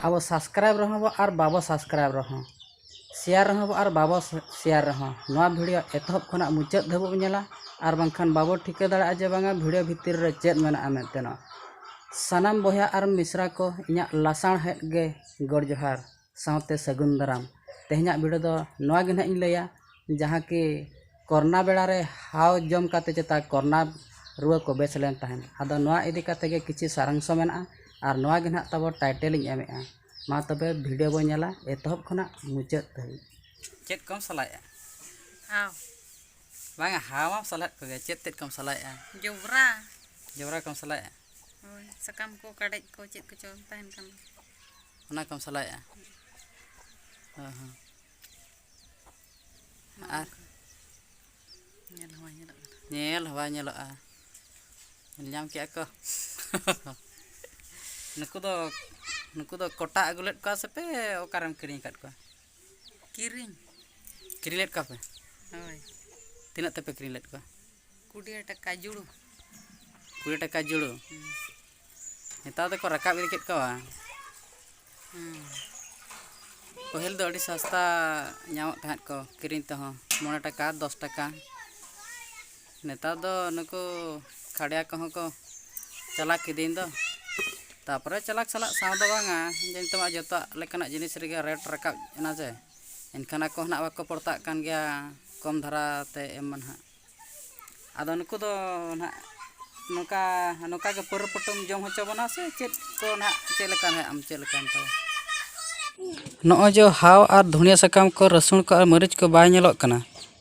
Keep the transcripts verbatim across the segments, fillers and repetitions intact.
ᱟᱵᱚ subscribe ᱨᱮᱦᱚᱸ ᱵᱚ ᱟᱨ ᱵᱟᱵᱚ subscribe ᱨᱮᱦᱚᱸ, share ᱨᱮᱦᱚᱸ ᱵᱚ ᱟᱨ ᱵᱟᱵᱚ share ᱨᱮᱦᱚᱸ, ᱱᱚᱣᱟ video ᱮᱛᱚᱦᱚᱵ ᱠᱷᱚᱱᱟᱜ ᱢᱩᱪᱟᱹᱫ ᱫᱷᱟᱹᱵᱤᱡ ᱵᱚ ᱧᱮᱞᱟ᱾ ᱟᱨ ᱵᱟᱝᱠᱷᱟᱱ ᱵᱟᱵᱚ ᱴᱷᱤᱠᱟᱹ ᱫᱟᱲᱮᱭᱟᱜᱼᱟ ᱡᱮ ᱵᱟᱝᱟ video ᱵᱷᱤᱛᱤᱨ ᱨᱮ ᱪᱮᱫ ᱢᱮᱱᱟᱜᱼᱟ ᱢᱮᱱᱛᱮ᱾ ᱱᱚᱣᱟ ᱥᱟᱱᱟᱢ ᱵᱚᱭᱦᱟ ᱟᱨ ᱢᱤᱥᱨᱟ ᱠᱚ, ᱤᱧᱟᱹᱜ ᱞᱟᱥᱟᱬᱦᱮᱫ ᱜᱮ ᱜᱚᱰ ᱡᱚᱦᱟᱨ ᱥᱟᱶᱛᱮ ᱥᱟᱹᱜᱩᱱ ᱫᱟᱨᱟᱢ᱾ ᱛᱮᱦᱮᱧᱟᱜ video ᱫᱚ ᱱᱚᱣᱟ ᱜᱮ ᱱᱟᱦᱟᱜ ᱤᱧ ᱞᱟᱹᱭᱟ, ᱡᱟᱦᱟᱸ ᱠᱤ ᱠᱚᱨᱳᱱᱟ ᱵᱮᱲᱟ ᱨᱮ ᱦᱟᱣ ᱡᱚᱢ ᱠᱟᱛᱮ ᱪᱮᱛᱟ ᱠᱚᱨᱳᱱᱟ ᱨᱩᱣᱟᱹ ᱠᱚ ᱵᱮᱥ ᱞᱮᱱ ᱛᱟᱦᱮᱸᱫ᱾ ᱟᱫᱚ ᱱᱚᱣᱟ ᱤᱫᱤ ᱠᱟᱛᱮ ᱜᱮ ᱠᱤᱪᱷᱤ ᱥᱟᱨᱟᱝᱥᱚ ᱢᱮᱱᱟᱜᱼᱟ, ᱟᱨ ᱱᱚᱣᱟ ᱜᱮ ᱱᱟᱦᱟᱜ ᱛᱟᱵᱚ title ᱤᱧ ᱮᱢᱮᱜᱼᱟ᱾ ᱢᱟ ᱛᱚᱵᱮ video ᱵᱚ ᱧᱮᱞᱟ ᱮᱛᱚᱦᱚᱵ ᱠᱷᱚᱱᱟᱜ ᱢᱩᱪᱟᱹᱫ ᱫᱷᱟᱹᱵᱤᱡ᱾ ᱪᱮᱫ ᱠᱚᱢ ᱥᱟᱞᱟᱭᱮᱜᱼᱟ? ᱦᱟᱣ᱾ ᱵᱟᱝᱟ, ᱦᱟᱣ ᱢᱟᱢ ᱥᱟᱞᱟᱭᱮᱫ ᱠᱚᱜᱮ, ᱪᱮᱫ ᱛᱮᱫ ᱠᱚᱢ ᱥᱟᱞᱟᱭᱮᱜᱼᱟ? ᱡᱚᱵᱽᱨᱟ᱾ ᱡᱚᱵᱽᱨᱟ ᱠᱚᱢ ᱥᱟᱞᱟᱭᱮᱜᱼᱟ? ᱦᱳᱭ, ᱥᱟᱠᱟᱢ ᱠᱚ, ᱠᱟᱰᱮᱡ ᱠᱚ, ᱪᱮᱫ ᱠᱚᱪᱚ ᱛᱟᱦᱮᱱ ᱠᱟᱱ ᱫᱚ᱾ ᱚᱱᱟ ᱠᱚᱢ ᱥᱟᱞᱟᱭᱮᱜᱼᱟ? ᱦᱚᱸ, ᱦᱚᱸ᱾ ᱱᱚᱜᱼᱚ ᱟᱨ? ᱱᱚᱝᱠᱟ᱾ ᱧᱮᱞ ᱦᱚᱸ ᱵᱟᱭ ᱧᱮᱞᱚᱜ ᱠᱟᱱᱟ᱾ ᱧᱮᱞ ᱦᱚᱸ ᱵᱟᱭ ᱧᱮᱞᱚᱜᱼᱟ᱾ ᱧᱮᱞ ᱧᱟᱢ ᱠᱮᱜᱼᱟ ᱠᱚ᱾ ᱱᱩᱠᱩ ᱫᱚ, ᱱᱩᱠᱩ ᱫᱚ ᱠᱚᱴᱟ ᱟᱹᱜᱩ ᱞᱮᱫ ᱠᱚᱣᱟ ᱥᱮ ᱯᱮ ᱚᱠᱟᱨᱮᱢ ᱠᱤᱨᱤᱧ ᱟᱠᱟᱫ ᱠᱚᱣᱟ? ᱠᱤᱨᱤᱧ᱾ ᱠᱤᱨᱤᱧ ᱞᱮᱫ ᱠᱚᱣᱟ ᱯᱮ? ᱦᱳᱭ᱾ ᱛᱤᱱᱟᱹᱜ ᱛᱮᱯᱮ ᱠᱤᱨᱤᱧ ᱞᱮᱫ ᱠᱚᱣᱟ? ᱠᱩᱲᱤ ᱴᱟᱠᱟ ᱡᱩᱲᱩ᱾ ᱠᱩᱲᱤ ᱴᱟᱠᱟ ᱡᱩᱲᱩ? ᱦᱩᱸ᱾ ᱱᱮᱛᱟᱨ ᱫᱚᱠᱚ ᱨᱟᱠᱟᱵ ᱤᱫᱤ ᱠᱮᱫ ᱠᱚᱣᱟ᱾ ᱦᱩᱸ᱾ ᱯᱟᱹᱦᱤᱞ ᱫᱚ ᱟᱹᱰᱤ ᱥᱟᱥᱛᱟ ᱧᱟᱢᱚᱜ ᱛᱟᱦᱮᱸᱫ ᱠᱚ ᱠᱤᱨᱤᱧ ᱛᱮᱦᱚᱸ, ᱢᱚᱬᱮ ᱴᱟᱠᱟ, ᱫᱚᱥ ᱴᱟᱠᱟ᱾ ᱱᱮᱛᱟᱨ ᱫᱚ ᱱᱩᱠᱩ ᱠᱷᱟᱰᱭᱟ ᱠᱚᱦᱚᱸ ᱠᱚ ᱪᱟᱞᱟᱠ ᱤᱫᱤᱭᱮᱱ ᱫᱚ᱾ ᱛᱟᱯᱚᱨᱮ ᱪᱟᱞᱟᱠ ᱥᱟᱞᱟᱜ ᱥᱟᱶ ᱫᱚ ᱵᱟᱝᱟ, ᱡᱮ ᱱᱤᱛᱚᱜ ᱢᱟ ᱡᱚᱛᱚᱣᱟᱜ ᱞᱮᱠᱟᱱᱟᱜ ᱡᱤᱱᱤᱥ ᱨᱮᱜᱮ rate ᱨᱟᱠᱟᱵ ᱮᱱᱟ ᱥᱮ, ᱮᱱᱠᱷᱟᱱ ᱟᱠᱚ ᱦᱚᱸ ᱱᱟᱜ ᱵᱟᱠᱚ ᱯᱚᱲᱛᱟᱜ ᱠᱟᱱ ᱜᱮᱭᱟ ᱠᱚᱢ ᱫᱷᱟᱨᱟ ᱛᱮ ᱮᱢ ᱢᱟ ᱱᱟᱦᱟᱜ᱾ ᱟᱫᱚ ᱱᱩᱠᱩ ᱫᱚ ᱱᱟᱦᱟᱜ ᱱᱚᱝᱠᱟ, ᱱᱚᱝᱠᱟ ᱜᱮ ᱯᱟᱹᱨᱟᱹ ᱯᱚᱴᱚᱢ ᱡᱚᱢ ᱦᱚᱪᱚ ᱵᱚᱱᱟ ᱥᱮ ᱪᱮᱫ ᱠᱚ ᱱᱟᱦᱟᱜ, ᱪᱮᱫ ᱞᱮᱠᱟ ᱱᱟᱦᱟᱜ ᱟᱢ ᱪᱮᱫ ᱞᱮᱠᱟᱢ ᱦᱟᱛᱟᱣᱟ? ᱱᱚᱜᱼᱚᱭ ᱡᱮ ᱦᱟᱣ ᱟᱨ ᱫᱷᱩᱱᱤᱭᱟᱹ ᱥᱟᱠᱟᱢ ᱠᱚ, ᱨᱟᱹᱥᱩᱱ ᱠᱚ ᱟᱨ ᱢᱟᱹᱨᱤᱪ ᱠᱚ ᱵᱟᱭ ᱧᱮᱞᱚᱜ ᱠᱟᱱᱟ,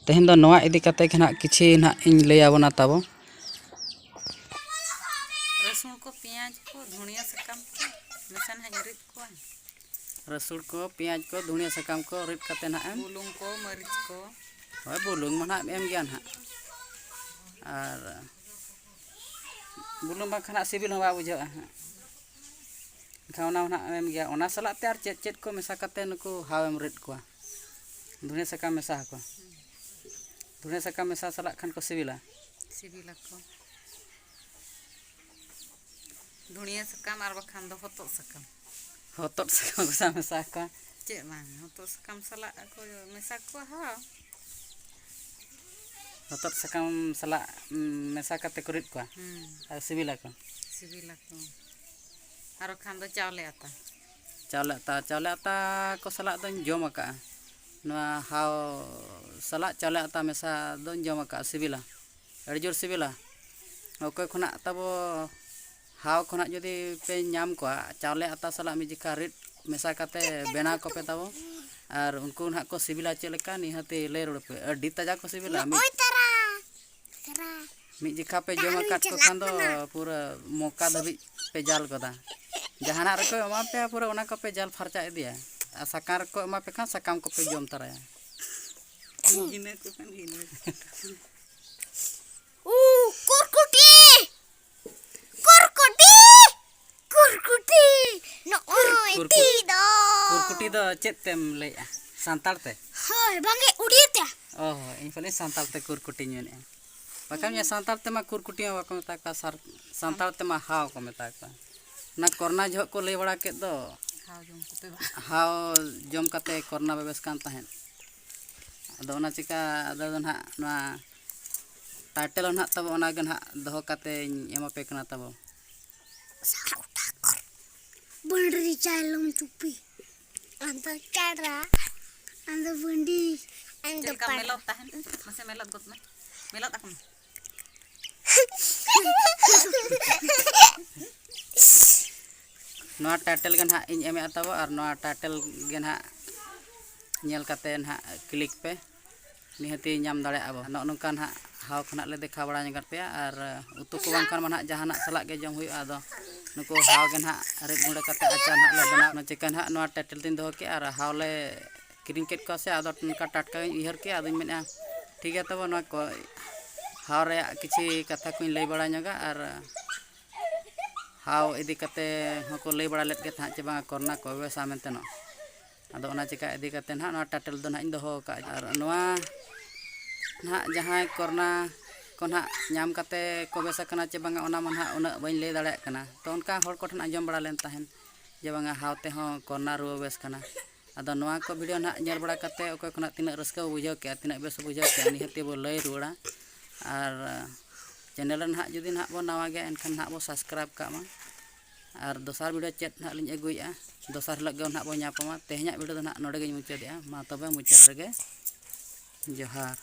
ᱛᱮᱦᱮᱧ ᱫᱚ ᱱᱚᱣᱟ ᱤᱫᱤ ᱠᱟᱛᱮ ᱜᱮ ᱱᱟᱦᱟᱜ ᱠᱤᱪᱷᱤ ᱱᱟᱦᱟᱜ ᱤᱧ ᱞᱟᱹᱭ ᱟᱵᱚᱱᱟ ᱛᱟᱵᱚ᱾ ᱨᱟᱹᱥᱩᱱ ᱠᱚ, ᱯᱮᱸᱭᱟᱡᱽ ᱠᱚ, ᱫᱷᱩᱱᱤᱭᱟᱹ ᱥᱟᱠᱟᱢ ᱠᱚ ᱢᱮᱥᱟ ᱱᱟᱦᱟᱜ ᱤᱧ ᱨᱤᱫ ᱠᱚᱣᱟ᱾ ᱨᱟᱹᱥᱩᱱ ᱠᱚ, ᱯᱮᱸᱭᱟᱡᱽ ᱠᱚ, ᱫᱷᱩᱱᱤᱭᱟᱹ ᱥᱟᱠᱟᱢ ᱠᱚ ᱨᱤᱫ ᱠᱟᱛᱮ ᱱᱟᱦᱟᱜ ᱮᱢ᱾ ᱵᱩᱞᱩᱝ ᱠᱚ, ᱢᱟᱹᱨᱤᱪ ᱠᱚ᱾ ᱦᱳᱭ, ᱵᱩᱞᱩᱝ ᱢᱟ ᱱᱟᱦᱟᱜ ᱮᱢ ᱜᱮᱭᱟ ᱱᱟᱦᱟᱜ᱾ ᱟᱨ ᱵᱩᱞᱩᱝ ᱵᱟᱝᱠᱷᱟᱱ ᱦᱟᱸᱜ ᱥᱤᱵᱤᱞ ᱦᱚᱸ ᱵᱟᱭ ᱵᱩᱡᱷᱟᱹᱜᱼᱟ ᱦᱟᱸᱜ᱾ ᱮᱱᱠᱷᱟᱱ ᱚᱱᱟ ᱦᱚᱸ ᱱᱟᱦᱟᱜ ᱮᱢ ᱜᱮᱭᱟ᱾ ᱚᱱᱟ ᱥᱟᱞᱟᱜ ᱛᱮ ᱟᱨ ᱪᱮᱫ ᱪᱮᱫ ᱠᱚ ᱢᱮᱥᱟ ᱠᱟᱛᱮ ᱱᱩᱠᱩ ᱦᱟᱣ ᱮᱢ ᱨᱤᱫ ᱠᱚᱣᱟ? ᱫᱷᱩᱱᱤᱭᱟᱹ ᱥᱟᱠᱟᱢ ᱢᱮᱥᱟ ᱟᱠᱚ᱾ ᱫᱷᱩᱱᱤᱭᱟᱹ ᱥᱟᱠᱟᱢ ᱢᱮᱥᱟ ᱥᱟᱞᱟᱜ ᱠᱷᱟᱱ ᱠᱚ ᱥᱤᱵᱤᱞᱟ᱾ ᱥᱤᱵᱤᱞᱟᱠᱚ᱾ ᱫᱷᱩᱱᱤᱭᱟᱹ ᱥᱟᱠᱟᱢ ᱟᱨ ᱵᱟᱠᱷᱟᱱ ᱫᱚ ᱦᱚᱛᱚᱫ ᱥᱟᱠᱟᱢ᱾ ᱦᱚᱛᱚᱫ ᱥᱟᱠᱟᱢ ᱠᱚ ᱥᱟᱶ ᱢᱮᱥᱟ ᱠᱚᱣᱟ᱾ ᱪᱮᱫ ᱵᱟᱝ, ᱦᱚᱛᱚᱫ ᱥᱟᱠᱟᱢ ᱥᱟᱞᱟᱜ ᱠᱚ ᱢᱮᱥᱟ ᱠᱚᱣᱟ᱾ ᱦᱚᱸ, ᱦᱚᱛᱚᱫ ᱥᱟᱠᱟᱢ ᱥᱟᱞᱟᱜ, ᱩᱸ, ᱢᱮᱥᱟ ᱠᱟᱛᱮ ᱠᱚ ᱨᱤᱫ ᱠᱚᱣᱟ᱾ ᱦᱩᱸ᱾ ᱟᱨ ᱥᱤᱵᱤᱞᱟᱠᱚ᱾ ᱥᱤᱵᱤᱞᱟᱠᱚ᱾ ᱟᱨ ᱵᱟᱠᱷᱟᱱ ᱫᱚ ᱪᱟᱣᱞᱮ ᱟᱛᱟ᱾ ᱪᱟᱣᱞᱮ ᱟᱛᱟ, ᱪᱟᱣᱞᱮ ᱟᱛᱟ ᱠᱚ ᱥᱟᱞᱟᱜ ᱫᱚᱧ ᱡᱚᱢ ᱟᱠᱟᱫᱼᱟ᱾ ᱱᱚᱣᱟ ᱦᱟᱣ ᱥᱟᱞᱟᱜ ᱪᱟᱣᱞᱮ ᱟᱛᱟ ᱢᱮᱥᱟ ᱫᱚᱧ ᱡᱚᱢ ᱟᱠᱟᱫᱼᱟ, ᱥᱤᱵᱤᱞᱟ, ᱟᱹᱰᱤ ᱡᱳᱨ ᱥᱤᱵᱤᱞᱟ᱾ ᱚᱠᱚᱭ ᱠᱷᱚᱱᱟᱜ ᱛᱟᱵᱚ ᱦᱟᱣ ᱠᱷᱚᱱᱟᱜ ᱡᱩᱫᱤ ᱯᱮ ᱧᱟᱢ ᱠᱚᱣᱟ, ᱪᱟᱣᱞᱮ ᱟᱛᱟ ᱥᱟᱞᱟᱜ ᱢᱤᱫ ᱡᱚᱠᱷᱟ ᱨᱤᱫ ᱢᱮᱥᱟ ᱠᱟᱛᱮ ᱵᱮᱱᱟᱣ ᱠᱚᱯᱮ ᱛᱟᱵᱚ, ᱟᱨ ᱩᱱᱠᱩ ᱱᱟᱦᱟᱜ ᱠᱚ ᱥᱤᱵᱤᱞᱟ ᱪᱮᱫ ᱞᱮᱠᱟ, ᱱᱤᱦᱟᱹᱛᱤ ᱞᱟᱹᱭ ᱨᱩᱣᱟᱹᱲ ᱯᱮ, ᱟᱹᱰᱤ ᱛᱟᱡᱟ ᱠᱚ ᱥᱤᱵᱤᱞᱟ᱾ ᱢᱤᱫ, ᱱᱚᱜᱼᱚᱭ ᱛᱟᱨᱟ, ᱛᱟᱨᱟ᱾ ᱢᱤᱫ ᱡᱚᱠᱷᱟ ᱯᱮ ᱡᱚᱢ ᱫᱟᱨᱩᱧ ᱟᱠᱟᱫ ᱠᱚ ᱪᱟᱞᱟᱜ ᱠᱷᱟᱱ ᱫᱚ ᱠᱟᱱᱟ᱾ ᱯᱩᱨᱟᱹ ᱢᱚᱠᱟ ᱫᱷᱟᱹᱵᱤᱡ ᱯᱮ ᱡᱟᱞ ᱜᱚᱫᱟ᱾ ᱡᱟᱦᱟᱱᱟᱜ ᱨᱮᱠᱚ ᱮᱢᱟ ᱯᱮᱭᱟ, ᱯᱩᱨᱟᱹ ᱚᱱᱟ ᱠᱚᱯᱮ ᱡᱟᱞ ᱯᱷᱟᱨᱪᱟ ᱤᱫᱤᱭᱟ᱾ ᱟᱨ ᱥᱟᱠᱟᱢ ᱨᱮᱠᱚ ᱮᱢᱟ ᱯᱮ ᱠᱷᱟᱱ, ᱥᱟᱠᱟᱢ ᱠᱚᱯᱮ ᱡᱚᱢ ᱛᱟᱨᱟᱭᱟ᱾ ᱜᱤᱱᱟᱹ ᱠᱚ ᱠᱷᱟᱱ ᱜᱤᱱᱟᱹ᱾ ᱩ, ᱠᱩᱨᱠᱩᱴᱤ! ᱠᱩᱨᱠᱩᱴᱤ! ᱠᱩᱨᱠᱩᱴᱤ! ᱱᱚᱜᱼᱚᱭ ᱠᱩᱨᱠᱩ-, ᱛᱤ ᱫᱚ᱾ ᱠᱩᱨᱠᱩᱴᱤ ᱫᱚ ᱪᱮᱫ ᱛᱮᱢ ᱞᱟᱹᱭᱮᱜᱼᱟ? ᱥᱟᱱᱛᱟᱲ ᱛᱮ? ᱦᱳᱭ, ᱵᱟᱝᱜᱮ, ᱩᱲᱤᱭᱟᱹ ᱛᱮ᱾ ᱚ ᱦᱚᱸ, ᱤᱧ ᱯᱟᱞᱮ ᱥᱟᱱᱛᱟᱲ ᱛᱮ ᱠᱩᱨᱠᱩᱴᱤᱧ ᱢᱮᱱᱮᱜᱼᱟ᱾ ᱵᱟᱠᱷᱟᱱ ᱱᱤᱭᱟᱹ ᱥᱟᱱᱛᱟᱲ ᱛᱮᱢᱟ ᱠᱩᱨᱠᱩᱴᱤ ᱦᱚᱸ ᱵᱟᱠᱚ ᱢᱮᱛᱟ ᱠᱚᱣᱟ, ᱥᱟᱨ-, ᱥᱟᱱᱛᱟᱲ ᱛᱮᱢᱟ ᱦᱟᱣ ᱠᱚ ᱢᱮᱛᱟ ᱠᱚᱣᱟ᱾ ᱚᱱᱟ ᱠᱚᱨᱱᱟ ᱡᱚᱦᱚᱜ ᱠᱚ ᱞᱟᱹᱭ ᱵᱟᱲᱟ ᱠᱮᱫ ᱫᱚ, ᱦᱟᱣ ᱡᱚᱢ ᱠᱚᱛᱮ ᱵᱟᱝ᱾ ᱦᱟᱣ ᱡᱚᱢ ᱠᱟᱛᱮ ᱠᱚᱨᱱᱟ ᱵᱮᱵᱮᱥ ᱠᱟᱱ ᱛᱟᱦᱮᱸᱫ᱾ ᱟᱫᱚ ᱚᱱᱟ ᱪᱤᱠᱟ ᱟᱫᱚ ᱱᱟᱦᱟᱜ ᱱᱚᱣᱟ title ᱦᱚᱸ ᱱᱟᱦᱟᱜ ᱛᱟᱵᱚ ᱚᱱᱟᱜᱮ ᱱᱟᱦᱟᱜ ᱫᱚᱦᱚ ᱠᱟᱛᱮᱧ ᱮᱢᱟ ᱯᱮ ᱠᱟᱱᱟ ᱛᱟᱵᱚ᱾ ᱵᱟᱹᱱᱰᱨᱤ ᱪᱟᱭᱞᱚᱢ ᱪᱩᱯᱤ᱾ ᱟᱢ ᱫᱚ ᱪᱟᱨᱟ, ᱟᱢ ᱫᱚ ᱵᱟᱹᱱᱰᱤ, ᱟᱢ ᱫᱚ ᱪᱮᱫ ᱞᱮᱠᱟ ᱯᱟᱨᱟ᱾ ᱢᱮᱞᱚᱫ ᱛᱟᱦᱮᱱ? ᱢᱟᱥᱮ ᱢᱮᱞᱚᱫ ᱜᱚᱫ ᱢᱮ᱾ ᱢᱮᱞᱚᱫ ᱟᱠᱚ ᱢᱮ᱾ ᱱᱚᱣᱟ title ᱜᱮ ᱱᱟᱦᱟᱜ ᱤᱧ ᱮᱢᱮᱫᱼᱟ ᱛᱟᱵᱚ, ᱟᱨ ᱱᱚᱣᱟ title ᱜᱮ ᱱᱟᱦᱟᱜ ᱧᱮᱞ ᱠᱟᱛᱮ ᱱᱟᱦᱟᱜ click ᱯᱮ, ᱱᱤᱦᱟᱹᱛᱤ ᱧᱟᱢ ᱫᱟᱲᱮᱭᱟᱜᱼᱟ ᱵᱚ᱾ ᱱᱚᱜᱼᱚ ᱱᱚᱝᱠᱟ ᱱᱟᱦᱟᱜ ᱦᱟᱣ ᱠᱷᱚᱱᱟᱜ ᱞᱮ ᱫᱮᱠᱷᱟᱣ ᱵᱟᱲᱟ ᱧᱚᱜᱟᱫ ᱯᱮᱭᱟ, ᱟᱨ ᱩᱛᱩ ᱠᱚ ᱵᱟᱝᱠᱷᱟᱱ ᱢᱟ ᱱᱟᱦᱟᱜ ᱡᱟᱦᱟᱱᱟᱜ ᱥᱟᱞᱟᱜ ᱜᱮ ᱡᱚᱢ ᱦᱩᱭᱩᱜᱼᱟ᱾ ᱟᱫᱚ ᱱᱩᱠᱩ ᱦᱟᱣ ᱜᱮ ᱱᱟᱦᱟᱜ ᱨᱤᱫ ᱜᱩᱸᱰᱟᱹ ᱠᱟᱛᱮ ᱟᱪᱟᱨ ᱱᱟᱦᱟᱜ ᱞᱮ ᱵᱮᱱᱟᱣ᱾ ᱚᱱᱟ ᱪᱤᱠᱟᱹ ᱱᱟᱦᱟᱜ ᱱᱚᱣᱟ title ᱫᱚᱧ ᱫᱚᱦᱚ ᱠᱮᱜᱼᱟ, ᱟᱨ ᱦᱟᱣ ᱞᱮ ᱠᱤᱨᱤᱧ ᱠᱮᱫ ᱠᱚᱣᱟ ᱥᱮ, ᱟᱫᱚ ᱱᱚᱝᱠᱟ ᱴᱟᱴᱠᱟᱧ ᱩᱭᱦᱟᱹᱨ ᱠᱮᱜᱼᱟ, ᱟᱫᱚᱧ ᱢᱮᱱᱮᱫᱼᱟ, ᱴᱷᱤᱠ ᱜᱮᱭᱟ ᱛᱚᱵᱮ, ᱱᱚᱣᱟ ᱠᱚ ᱦᱟᱣ ᱨᱮᱭᱟᱜ ᱠᱤᱪᱷᱤ ᱠᱟᱛᱷᱟ ᱠᱚᱧ ᱞᱟᱹᱭ ᱵᱟᱲᱟ ᱧᱚᱜᱟ, ᱟᱨ ᱦᱟᱣ ᱤᱫᱤ ᱠᱟᱛᱮ ᱦᱚᱸᱠᱚ ᱞᱟᱹᱭ ᱵᱟᱲᱟ ᱞᱮᱫ ᱜᱮ ᱛᱟᱦᱮᱸᱫ ᱪᱮ ᱵᱟᱝᱟ, ᱠᱚᱨᱱᱟ ᱠᱚ ᱵᱮᱵᱮᱥᱟ ᱢᱮᱱᱛᱮ ᱱᱚᱜ᱾ ᱟᱫᱚ ᱚᱱᱟ ᱪᱤᱠᱟ ᱤᱫᱤ ᱠᱟᱛᱮ ᱱᱟᱦᱟᱜ ᱱᱚᱣᱟ title ᱫᱚ ᱱᱟᱦᱟᱜ ᱤᱧ ᱫᱚᱦᱚ ᱟᱠᱟᱫᱼᱟ᱾ ᱟᱨ ᱱᱚᱣᱟ ᱱᱟᱦᱟᱜ ᱡᱟᱦᱟᱸᱭ ᱠᱚᱨᱱᱟ ᱠᱚ ᱱᱟᱦᱟᱜ ᱧᱟᱢ ᱠᱟᱛᱮ ᱠᱚ ᱵᱮᱥ ᱟᱠᱟᱱᱟ ᱪᱮ ᱵᱟᱝᱟ, ᱚᱱᱟ ᱢᱟ ᱱᱟᱦᱟᱜ ᱩᱱᱟᱹᱜ ᱵᱟᱹᱧ ᱞᱟᱹᱭ ᱫᱟᱲᱮᱭᱟᱜ ᱠᱟᱱᱟ᱾ ᱛᱚ ᱚᱱᱠᱟ ᱦᱚᱲ ᱠᱚᱴᱷᱮᱱ ᱟᱸᱡᱚᱢ ᱵᱟᱲᱟ ᱞᱮᱱ ᱛᱟᱦᱮᱸᱫ, ᱡᱮ ᱵᱟᱝᱟ ᱦᱟᱣ ᱛᱮᱦᱚᱸ ᱠᱚᱨᱱᱟ ᱨᱩᱣᱟᱹ ᱵᱮᱥ ᱠᱟᱱᱟ᱾ ᱟᱫᱚ ᱱᱚᱣᱟ ᱠᱚ video ᱱᱟᱦᱟᱜ ᱧᱮᱞ ᱵᱟᱲᱟ ᱠᱟᱛᱮ ᱚᱠᱚᱭ ᱠᱚ ᱱᱟᱦᱟᱜ ᱛᱤᱱᱟᱹᱜ ᱨᱟᱹᱥᱠᱟᱹ ᱵᱚ ᱵᱩᱡᱷᱟᱹᱣ ᱠᱮᱜᱼᱟ, ᱛᱤᱱᱟᱹᱜ ᱵᱮᱥ ᱵᱚ ᱵᱩᱡᱷᱟᱹᱣ ᱠᱮᱜᱼᱟ, ᱱᱤᱦᱟᱹᱛᱤ ᱵᱚ ᱞᱟᱹᱭ ᱨᱩᱣᱟᱹᱲᱟ᱾ ᱟᱨ channel ᱨᱮ ᱱᱟᱦᱟᱜ ᱡᱩᱫᱤ ᱱᱟᱦᱟᱜ ᱵᱚ ᱱᱟᱣᱟ ᱜᱮᱭᱟ, ᱮᱱᱠᱷᱟᱱ ᱱᱟᱦᱟᱜ ᱵᱚ subscribe ᱠᱟᱜ ᱢᱟ᱾ ᱟᱨ ᱫᱚᱥᱟᱨ video ᱪᱮᱫ ᱱᱟᱦᱟᱜ ᱞᱤᱧ ᱟᱹᱜᱩᱭᱮᱫᱼᱟ, ᱫᱚᱥᱟᱨ ᱦᱤᱞᱳᱜ ᱜᱮ ᱱᱟᱦᱟᱜ ᱵᱚ ᱧᱟᱯᱟᱢᱟ᱾ ᱛᱮᱦᱮᱧᱟᱜ video ᱫᱚ ᱱᱟᱦᱟᱜ ᱱᱚᱰᱮ ᱜᱤᱧ ᱢᱩᱪᱟᱹᱫᱮᱜᱼᱟ᱾ ᱢᱟ ᱛᱚᱵᱮ ᱢᱩᱪᱟᱹᱫ ᱨᱮᱜᱮ ᱡᱚᱦᱟᱨ᱾